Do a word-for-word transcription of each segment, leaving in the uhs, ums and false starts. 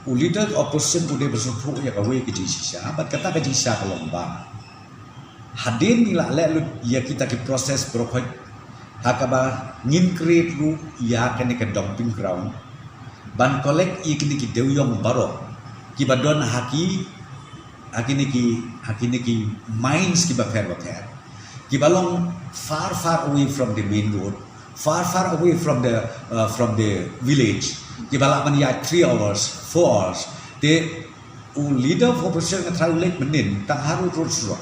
U leader opposition u dei ba sngewthuh ïa kawei ka jingshisha, bad kata ka jingshisha ka long ba hadien ngi la leh lut ïa kita ki process baroh khoit, ha kaba ngin create ruh ïa kane ka dumping ground ban collect ïa kine ki dewïong baroh kiba don ha ki, ha kine ki, ha kine ki mines kiba pher ba pher, kiba long far, far away from the main road, far, far away from the, uh, from the village, kiba lah ban ïaid three hours, four hours. Te u leader of opposition nga trai u leit mynnin tang harud rud surok.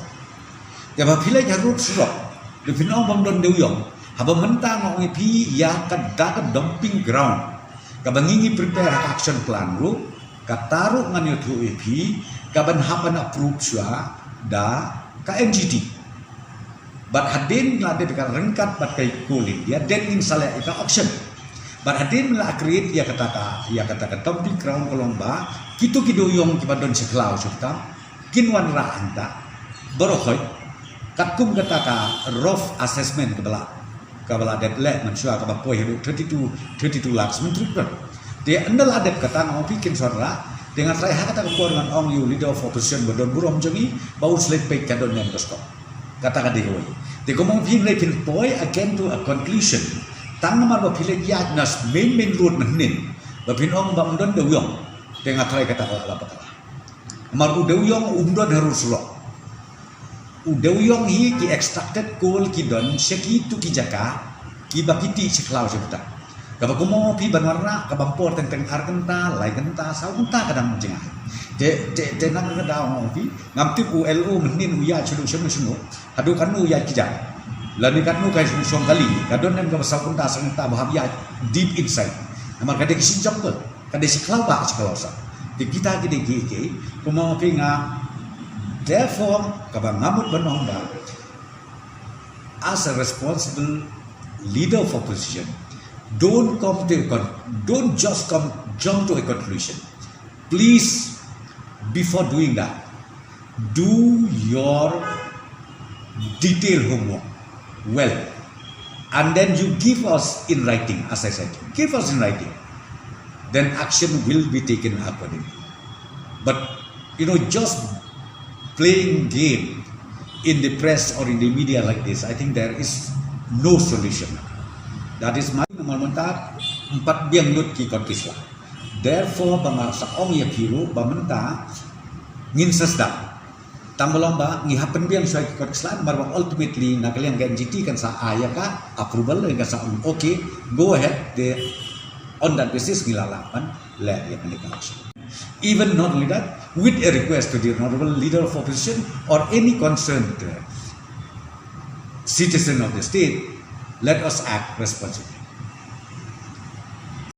Te ba phi leit harud surok, da phin ong bym don dewïong. Haba mynta nga ong ïa phi ïa ka da ka dumping ground kaba ngi ngi prepare ha ka action plan ruh, kata ruh ngan ïathuh ïa phi, kaban hap ban approve shuwa da ka N G T. Bad hadien la dep ka ryngkat bad ka Coal India, then ngin sa leh ïa ka auction. Bad hadien la create ïa kata ka, ïa kata ka dumping ground ka long ba kito ki dewïong kiba don sha khlaw sha tam kin wanrah hangta baroh khoit, katkum kata ka rough assessment kaba la, kaba la dep leh mynshuwa kaba poi haduh thirty-two, thirty-two lakhs metric ton. Te ynda la dep kata nga ong phi kin sa wanrah. Te nga trai ha kata ka por ngan ong ïa u leader of opposition ba don burom jong ngi ba un sa leit peit ka don ne em ka stock. Kata ka dei kawei. Te kumno phin leit phin poi again to a conclusion, tang namar ba phi leit ïaid na main, main road mynnin, ba phin ong ba ym don dewïong. Te nga trai kata ka la bakla. Namar u dewïong um don harud surok. U dewïong hi ki extracted coal ki don sha kito ki jaka kiba ki tih sha khlaw sha bynta. Kaba kumno phi ban wanrah, kaba ym por teng teng ar kynta, lai kynta, saw kynta ka dang jngai. Te, te, te nang ka daw nga ong phi, ngam tip u L O mynnin u ïaid sha duk shano shano, haduh katno u ïaid ki jaka, lane katno ka shong kali, ka don ne em kaba saw kynta, saw kynta ba hap ïaid deep inside. Namar ka dei ka shin jong ka, ka dei sha khlaw ba, sha khlaw sah. Te kita ki dei kiei kiei, kumno phi nga, therefore, kaba nga mut ban ong ba, as a responsible leader of opposition, don't come to a con-, don't just come, jump to a conclusion. Please, before doing that, do your detailed homework well, and then you give us in writing, as I said, give us in writing. Then action will be taken accordingly. But, you know, just playing game in the press or in the media like this, I think there is no solution. That is my, namar mynta ym pat biang lut ki kot ki sla. Therefore, ba nga sa ong ïa phi ruh ba mynta ngin sa sdang. Tang ba long ba ngi hap pynbiang shuwa ki kot ki sla, namar ba ultimately na ka liang ka N G T kan sa ai ïa ka approval, kan sa ong, okay, go ahead, te on that basis ngi la lah ban leh ïa kane ka auction. Even not only that, with a request to the honorable leader of opposition or any concerned, uh, citizen of the state, let us act responsibly.